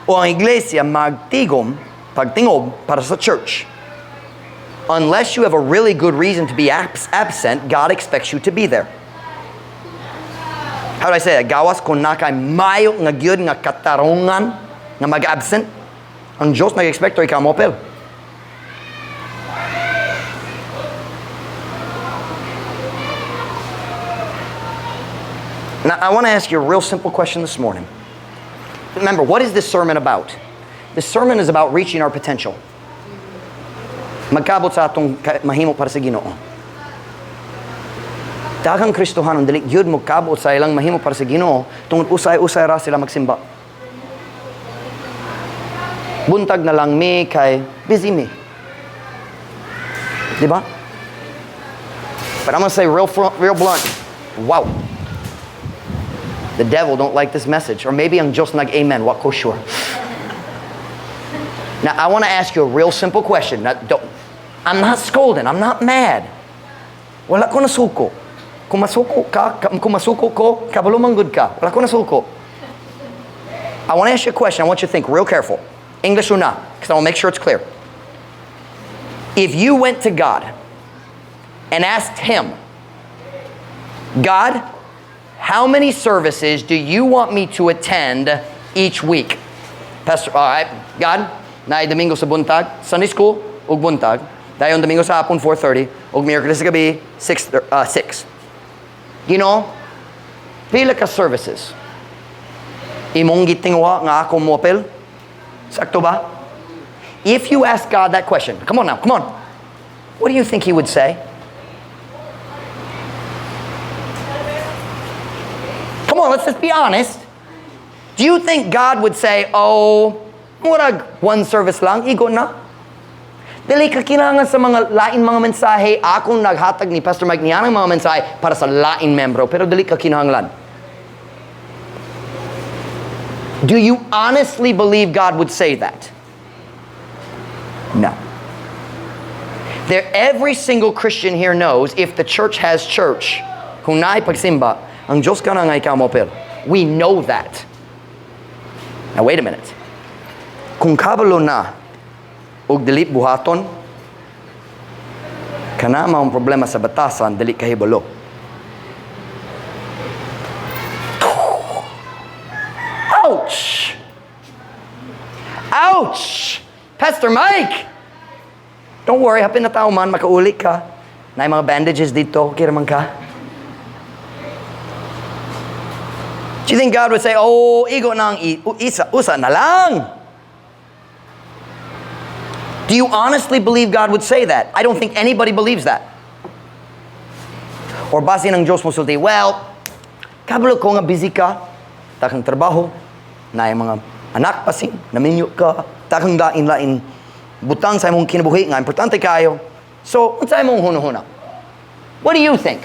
o ang iglesia magtigom, pagtingob para sa church, unless you have a really good reason to be absent, God expects you to be there. How do I say that? Gawas kung naa kay mayo nga gyud nga katarungan nga mag-absent, ang Diyos nag-expect ikaw mo apil. Now, I want to ask you a real simple question this morning. Remember, what is this sermon about? This sermon is about reaching our potential. Magkabot sa atong mahimo para sa Ginoo. Daghang Kristohanon dili gyud mo kabot sa ilang mahimo para sa Ginoo tungod usay-usay ra sila magsimba. Buntag na lang mi kay busy mi. Di ba? But I'm gonna say real blunt. Wow. The devil don't like this message. Or maybe ang Diyos nag-amen. Wa ko sure. Now, I want to ask you a real simple question. Now, don't, I'm not scolding. I'm not mad. Wala ko nasuko. Kung masuko ka, kung masuko ko, kabalo man gud ka. Wala ko nasuko. I want to ask you a question. I want you to think real careful. English or not, because I want to make sure it's clear. If you went to God and asked Him, "God, how many services do you want me to attend each week?" Pastor, all right, God, naay Domingo sa buntag, Sunday school, ug buntag. Dayon Domingo sa hapon, 4:30, ug Miyerkules sa gabi, 6. 6. Pila ka services imong gitinguha nga ako moapil? Sakto ba? If you ask God that question, come on now, come on. What do you think He would say? Come on, let's just be honest. Do you think God would say, "Oh, murag one service lang, igo na? Dili ka kinahanglan sa mga lain mga mensahe. Akong naghatag ni Pastor Mike niya ng mga mensahe para sa lain membro, pero dili ka kinahanglan"? Do you honestly believe God would say that? No. There, every single Christian here knows if the church has church, kung naay pagsimba, ang Diyos ka na nga ikaw moapil. We know that. Now wait a minute. Kung kabalo na og dili buhaton, kana maong problema sa batasan, dili kahibalo. Ouch! Ouch! Pastor Mike! Don't worry, hapin na tao man, makauli ka. Naay mga bandages dito, okay man ka. Do you think God would say, "Oh, igo na ang isa, usa na lang"? Do you honestly believe God would say that? I don't think anybody believes that. Or basin ang Diyos mosulti, "Well, kabalo ko nga busy ka, takang trabaho, naay mga anak basin, naminyo ka, takang lain-lain butang sa imong kinabuhi nga importante kayo. So, unsa imong hunahuna? What do you think?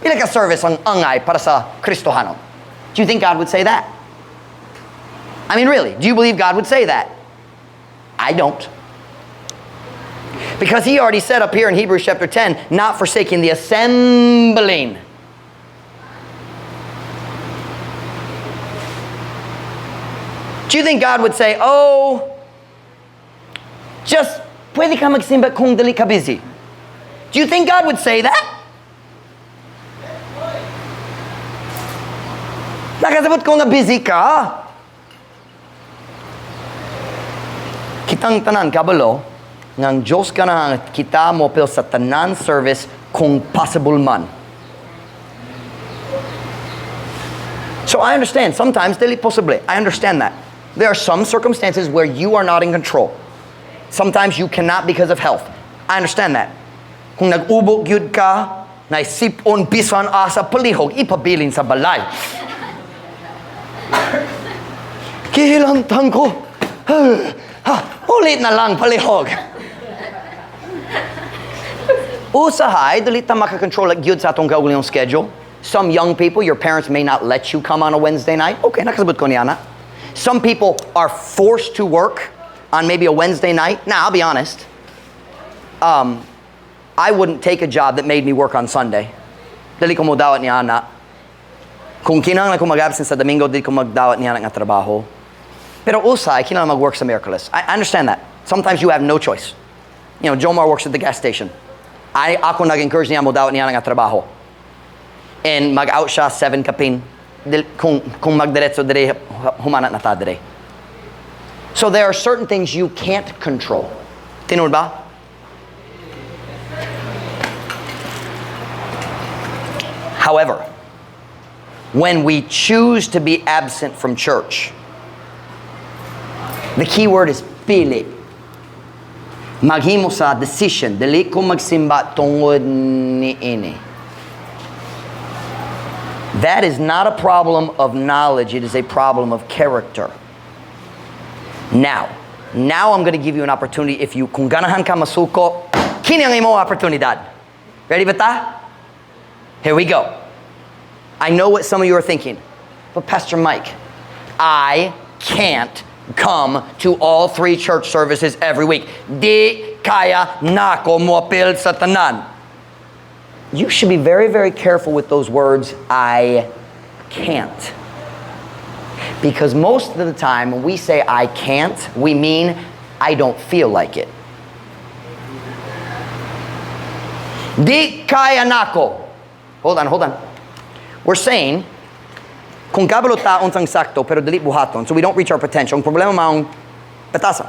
Pila ka service ang angay para sa Kristohanon?" Do you think God would say that? I mean, really, do you believe God would say that? I don't. Because He already said up here in Hebrews chapter 10, not forsaking the assembling. Do you think God would say, "Oh, just pwede ka magsimba kung dili ka busy"? Do you think God would say that? Nakasabot ko nga busy ka. Kitang tanan kabalo, ngang Diyos ka na kita moapil sa tanan service kung possible man. So I understand, sometimes dili possible. I understand that. There are some circumstances where you are not in control. Sometimes you cannot because of health. I understand that. Kung nag-ubo gyud ka, naisipon bisan asa palihog, ipabilin sa balay. Gihilantang ko. Ha, ulit na lang palihog. Usahay, dili ta makakontrol gyud sa atong kaugalingong schedule. Some young people, your parents may not let you come on a Wednesday night. Okay, nakasabot ko niya na. Some people are forced to work on maybe a Wednesday night. Now, I'll be honest. I wouldn't take a job that made me work on Sunday. Dili ko modawat niya na. Kung kinahanglan ko mag-absent sa Domingo, dili ko magdawat niya nga trabaho. Pero usahay, kinahanglan mag-work sa Miyerkules. I understand that. Sometimes you have no choice. Jomar works at the gas station. Ako nag-encourage niya modawat niya nga trabaho. And mag-out siya 7 kapin. Kung magdiretso dire, humana na ta dire. So there are certain things you can't control. Tinuod ba? However, when we choose to be absent from church, the key word is pili. Maghimo sa decision, dili ko magsimba tungod ni ini. That is not a problem of knowledge, it is a problem of character. Now I'm going to give you an opportunity. If you, kung ganahan ka masuko, kini ang imong oportunidad. Ready ba ta? Here we go. I know what some of you are thinking. "But Pastor Mike, I can't come to all three church services every week. Di kaya nako moapil sa tanan." You should be very, very careful with those words, "I can't." Because most of the time when we say "I can't," we mean "I don't feel like it." Di kaya nako. Hold on, hold on. We're saying, kung kabalo ta unsang sakto pero dili buhaton, so we don't reach our potential. Ang problema maong batasan.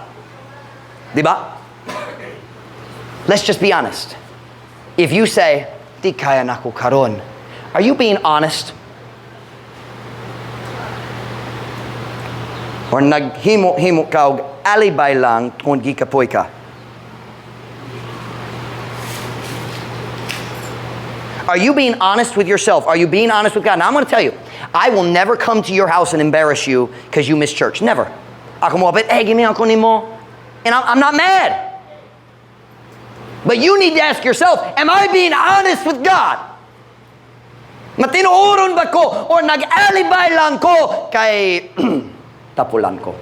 Di ba? Let's just be honest. If you say, "Di kaya nako karon," are you being honest? Or naghimo-himo ka og alibay lang kung gikapoy ka? Are you being honest with yourself? Are you being honest with God? Now I'm going to tell you, I will never come to your house and embarrass you because you miss church. Never. Ako mo, "Hey, give me ako nimo." And I'm not mad. But you need to ask yourself, am I being honest with God? Matinuoron ba ko or nag-alibay lang ko kay tapulan ko?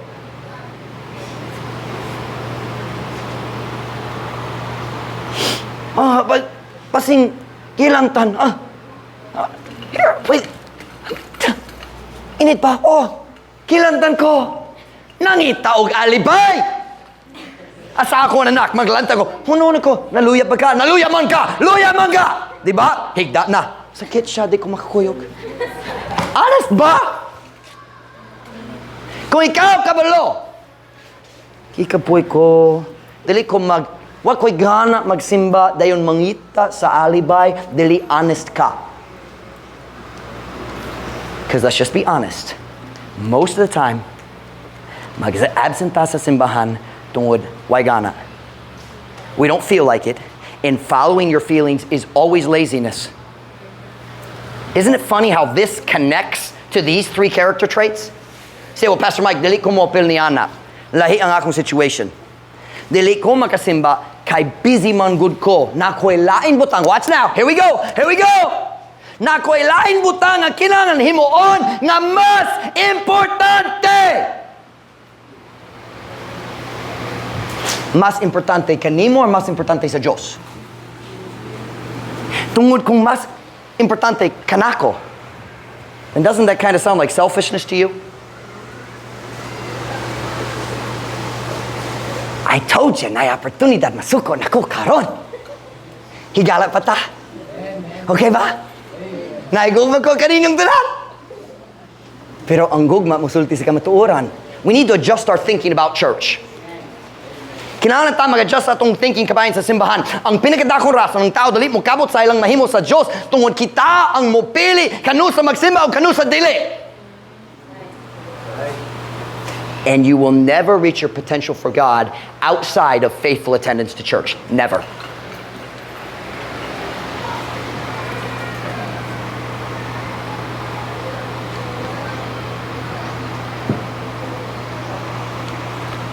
Ah, basing gilantan. Ah, here, wait. Init pa? Oh, gilantan ko. Nangita og alibay. Asa ako anak, maglanta ko. Huno na ko, naluya pa ka, naluya man ka, luya man ka. Di ba? Higda na. Sakit siya, di ko makakuyog. Honest ba? Kung ikaw kabalo, kikapoy ko, dili ko mag, wa ko'y gana magsimba, dayon mangita sa alibay, dili honest ka. Because let's just be honest. Most of the time, mag-absent ta sa simbahan tungod way gana. We don't feel like it, and following your feelings is always laziness. Isn't it funny how this connects to these three character traits? Say, "Well, Pastor Mike, dili ko moapil ni ana. Lahi ang akong situation. Dili ko makasimba kay busy man gud ko. Naa ko'y lain butang." Watch now. Here we go. Here we go. "Naa ko'y lain butang nga kinahanglan himuon nga mas importante." Mas importante kanimo or mas importante sa Diyos? Tungod kung mas importante kanako, and doesn't that kind of sound like selfishness to you? I told you, naay oportunidad masuko nako karon. Higala pa ta. Okay ba? Naigugma ko kaninyong tanan. Pero ang gugma musulti sa kamatuoran. We need to adjust our thinking about church. Kinahanglan ta mag-adjust sa atong thinking kabahin sa simbahan. Ang pinakadakong rason ng tao dili mo kabot sa ilang mahimo sa Dios tungod kita ang mopili kanusa magsimba o kanusa dili. And you will never reach your potential for God outside of faithful attendance to church. Never.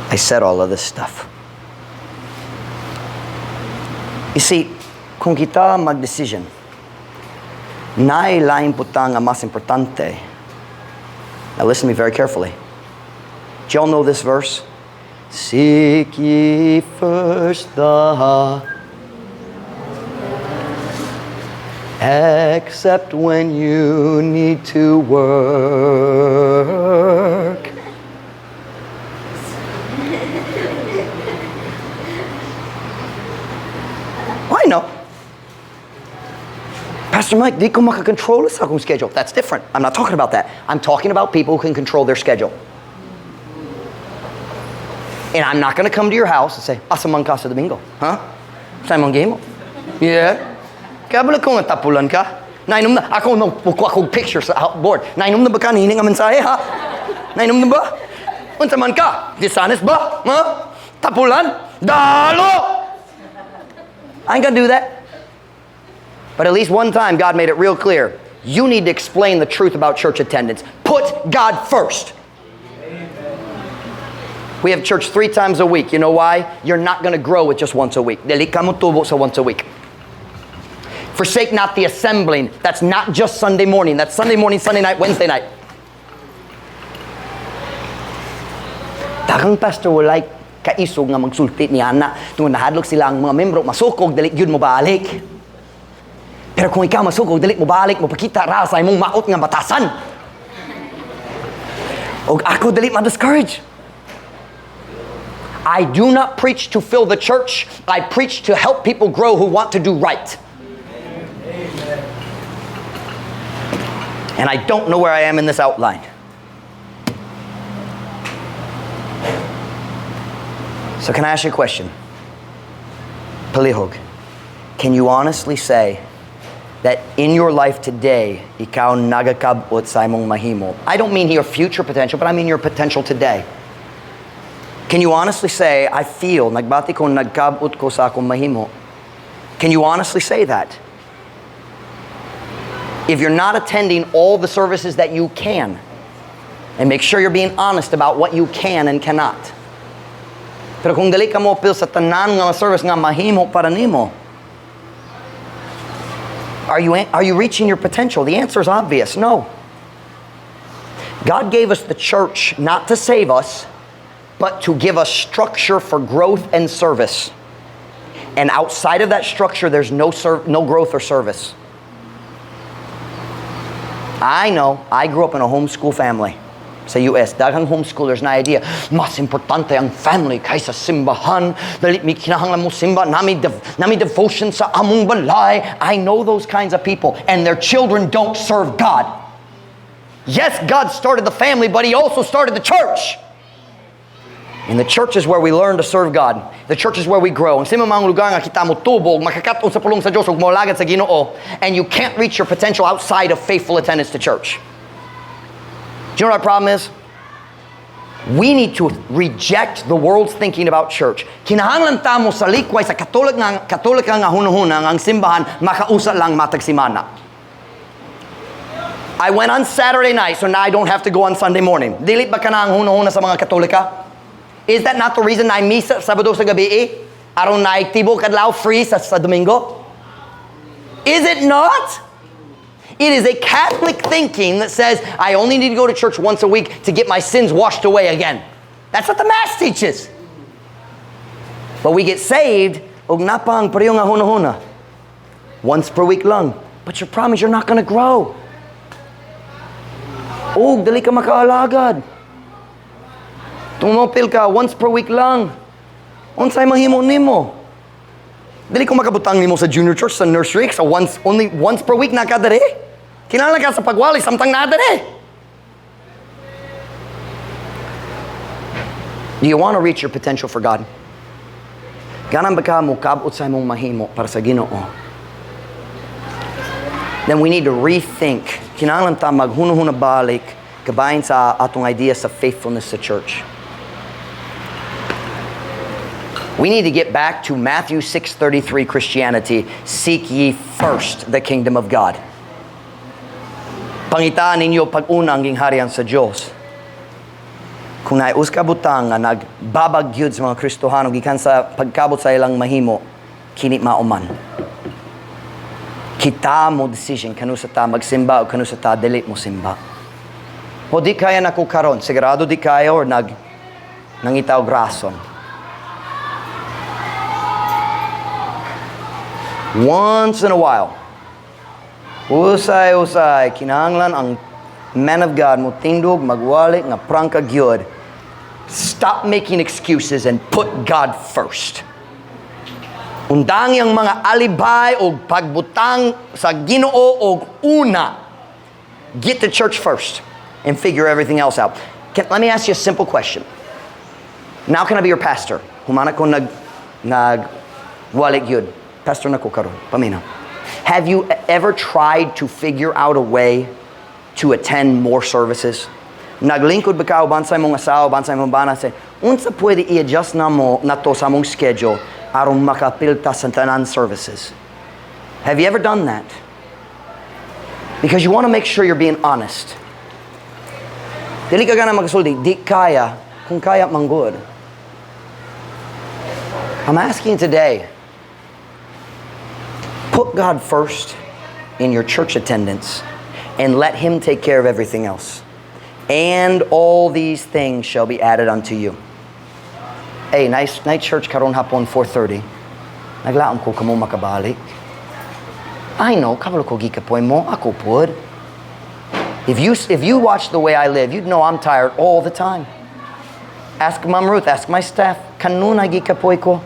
I said all of this stuff. You see, kung kita mag-decision, naay laing butang nga mas importante. Now listen to me very carefully. Do y'all know this verse? Seek ye first the, except when you need to work. I know. "Pastor Mike, di ko makakontrol sa akong schedule." That's different. I'm not talking about that. I'm talking about people who can control their schedule. And I'm not going to come to your house and say, "Asa man ka sa Domingo? Huh? Sa imong gihimo?" Yeah. Kabalo ko nga tapulan ka. Nainom na. Ako, no, mukuha kong picture sa board. Nainom na ba ka? Niini nga mensahe, ha? Nainom na ba? Unsa man ka? Dishonest ba? Ha? Tapulan? Dalo! I ain't gonna do that. But at least one time, God made it real clear. You need to explain the truth about church attendance. Put God first. We have church 3 times a week. You know why? You're not going to grow with just once a week. Dili ka motubo sa once a week. Forsake not the assembling. That's not just Sunday morning. That's Sunday morning, Sunday night, Wednesday night. Daghang pastor walay kaisog nga magsulti ni ana tungod nahadlok sila ang mga membro masukog, dili gyud mo balik. Pero kung ikaw masukog, dili mo balik, mo pakita ra sa imong maot nga batasan. Og ako dili ma-discourage. I do not preach to fill the church. I preach to help people grow who want to do right. And I don't know where I am in this outline. So can I ask you a question? Palihog, can you honestly say that in your life today, ikaw nagakabot sa imong mahimo? I don't mean your future potential, but I mean your potential today. Can you honestly say, "I feel, nagbati ko, nagkabot ko sa akong mahimo"? Can you honestly say that? If you're not attending all the services that you can, and make sure you're being honest about what you can and cannot. Pero kung dili ka mo apil sa tanan nga service nga mahimo para nimo, are you reaching your potential? The answer is obvious, no. God gave us the church not to save us, but to give us structure for growth and service. And outside of that structure, there's no growth or service. I know, I grew up in a homeschool family. Sa US, daghang homeschoolers na idea, mas importante ang family kaysa simbahan. Dali mi kinahanglan mo simba, nami devotion sa among balay. I know those kinds of people, and their children don't serve God. Yes, God started the family, but He also started the church. And the church is where we learn to serve God. The church is where we grow. Ang simbahan ang lugar nga kita mo tubog, makakat-on sa pulong sa Diyos, ug moalagad sa Ginoo, and you can't reach your potential outside of faithful attendance to church. Do you know what our problem is? We need to reject the world's thinking about church. Kinahanglan ta mo sa likway sa Katolik nga hunahuna nga ang simbahan makausa lang matag simana. I went on Saturday night, so now I don't have to go on Sunday morning. Dili ba kana ang hunahuna sa mga Katolika? Is that not the reason na misa Sabado sa gabi eh? Aron na tibok adlaw free sa Domingo? Is it not? It is a Catholic thinking that says, "I only need to go to church once a week to get my sins washed away again." That's what the Mass teaches. But we get saved, og naa pa ang pareho nga hunahuna. Once per week lang. But your problem is you're not going to grow. Og, dali ka makaalagad. Tumopil ka once per week lang. Unsay mahimo nimo? Dili ko makabutang nimo sa junior church, sa nursery, sa only once per week na ka diri. Kinahanglan ka sa pagwali samtang naa diri. Do you want to reach your potential for God? Ganahan ba ka mokabot sa imong mahimo para sa Ginoo? Then we need to rethink. Kinahanglan ta maghunahuna balik kabahin sa atong idea sa faithfulness sa church. We need to get back to Matthew 6:33 Christianity. Seek ye first the kingdom of God. Pangitaan ninyo pag-una ang gingharian sa Diyos. Kung naay usa ka butang nga nagbabag gyud sa mga Kristohano gikan sa pagkabot sa ilang mahimo, kini mao man. Kita mo decision kanusa ta magsimba o kanusa ta dili mo simba. O di kaya nako karon, sigurado di kaya or nangita og rason. Once in a while, usay-usay, kinahanglan ang man of God mo tindog, magwali, nga prangka gyud. Stop making excuses and put God first. Undangi ang mga alibay o pagbutang sa Ginoo og una. Get to church first and figure everything else out. Let me ask you a simple question. Now can I be your pastor? Humana ko nag walik yun. Pastor na ko karon. Paminaw. Have you ever tried to figure out a way to attend more services? Naglingkod ba ka uban sa imong asawa, uban sa imong bana, say, unsa pwede i-adjust na mo na to sa among schedule aron makapilta sa tanan services? Have you ever done that? Because you want to make sure you're being honest. Dili ka gana magsulti, di kaya, kung kaya manggod. I'm asking today, put God first in your church attendance and let Him take care of everything else. And all these things shall be added unto you. Hey, naay naay church karon hapon 4:30. Naglaom ko kamo makabalik. I know, kabalo ko gikapoy mo, ako pud. If you watch the way I live, you'd know I'm tired all the time. Ask Ma'am Ruth, ask my staff, kanunay gikapoy ko.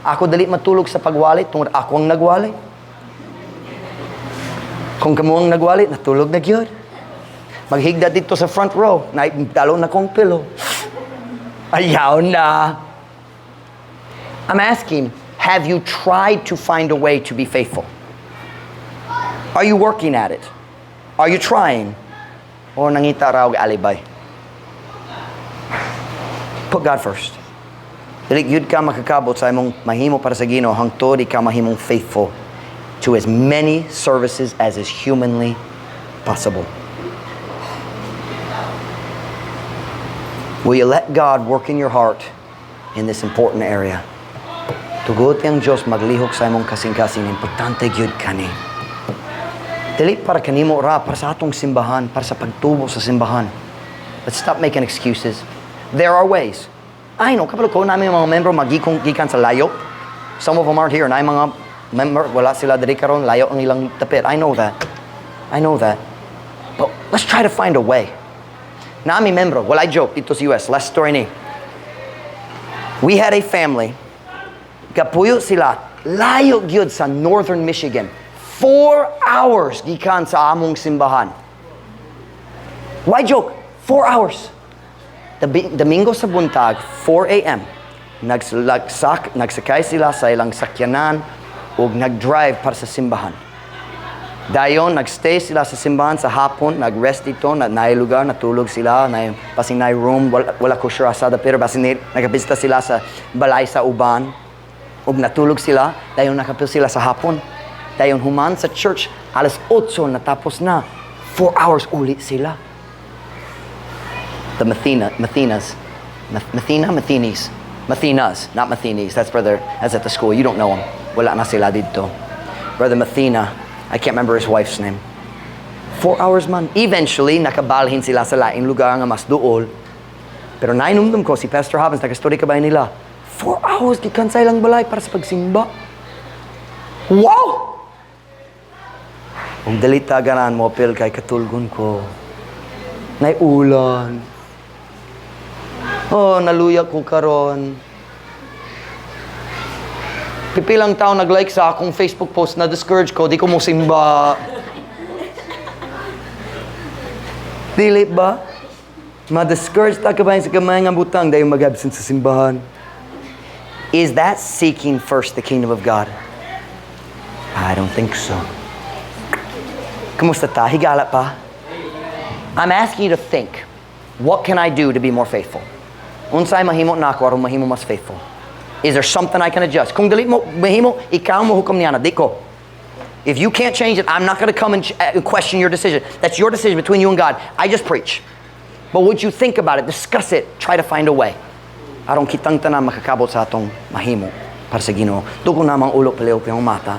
Ako dali matulog sa pagwali, tungod ako ang nagwali. Kung kamo ang nagwali, natulog na gyud. Maghigda didto sa front row, na dalo na kong pillow. Ayaw na. I'm asking, have you tried to find a way to be faithful? Are you working at it? Are you trying? Or nangita ra og alibay? Put God first. Dili gyud ka makakabot sa imong mahimo para sa Ginoo hangtod ikaw mahimong faithful to as many services as is humanly possible. Will you let God work in your heart in this important area? Tuguti ang Diyos maglihok sa imong kasing-kasing, importante gyud kani. Dili para kanimo ra, para sa atong simbahan, para sa pagtubo sa simbahan. Let's stop making excuses. There are ways. I know, kabalo ko naay mga membro magikong gikan sa layo. Some of them aren't here. Naay mga member, wala sila diri karon, layo ang ilang dapit. I know that. I know that. But let's try to find a way. Naa mi membro, walay joke, didto sa US. Last story ni. We had a family. Gapuyo sila, layo gyud sa Northern Michigan. 4 hours gikan sa among simbahan. Why joke? 4 hours. Domingo sa buntag, 4 a.m. Nagsakay sila sa ilang sakyanan ug nag-drive para sa simbahan. Dayon, nagstay sila sa simbahan sa hapon, nag-rest didto, na naay lugar, natulog sila, na basing naay room, wala ko sure asa pero basing nagabisita sila sa balay sa uban, ug natulog sila, dayon nakapil sila sa hapon. Dayon human sa church, alas 8 natapos na. 4 hours uli sila. The Mathenas, Mathena, Mathenes, Mathenas, not Mathenes. That's brother, that's at the school. You don't know him. Wala na sila didto. Brother Mathena, I can't remember his wife's name. 4 hours man. Eventually, nakabalhin sila sa laing lugar nga mas duol. Pero nainumdum ko, si Pastor Hobbins, nakastory ka ba nila? 4 hours, gikan sa ilang balay para sa pagsimba. Wow! Kung dili ta ganahan mo, apil kay katulgon ko. Nay ulan. Oh, naluya ko karon. Pipilang tao nag-like sa akong Facebook post na discourage ko, di ko mo simba. Dili ba? Ma-discourage ta ka ba sa gamay nga butang dahil mag-absent sa simbahan? Is that seeking first the kingdom of God? I don't think so. Kumusta ta? Higala pa? I'm asking you to think, what can I do to be more faithful? Unsay mahimo nako aron mahimo mas faithful? Is there something I can adjust? Kung dili mo mahimo, ikaw mo hukom niana, di ko. If you can't change it, I'm not going to come and question your decision. That's your decision between you and God. I just preach. But would you think about it, discuss it, try to find a way? Aron kitang tanan makakabot sa atong mahimo para sa Ginoo. Dugo namang ulo, palihog ang mata.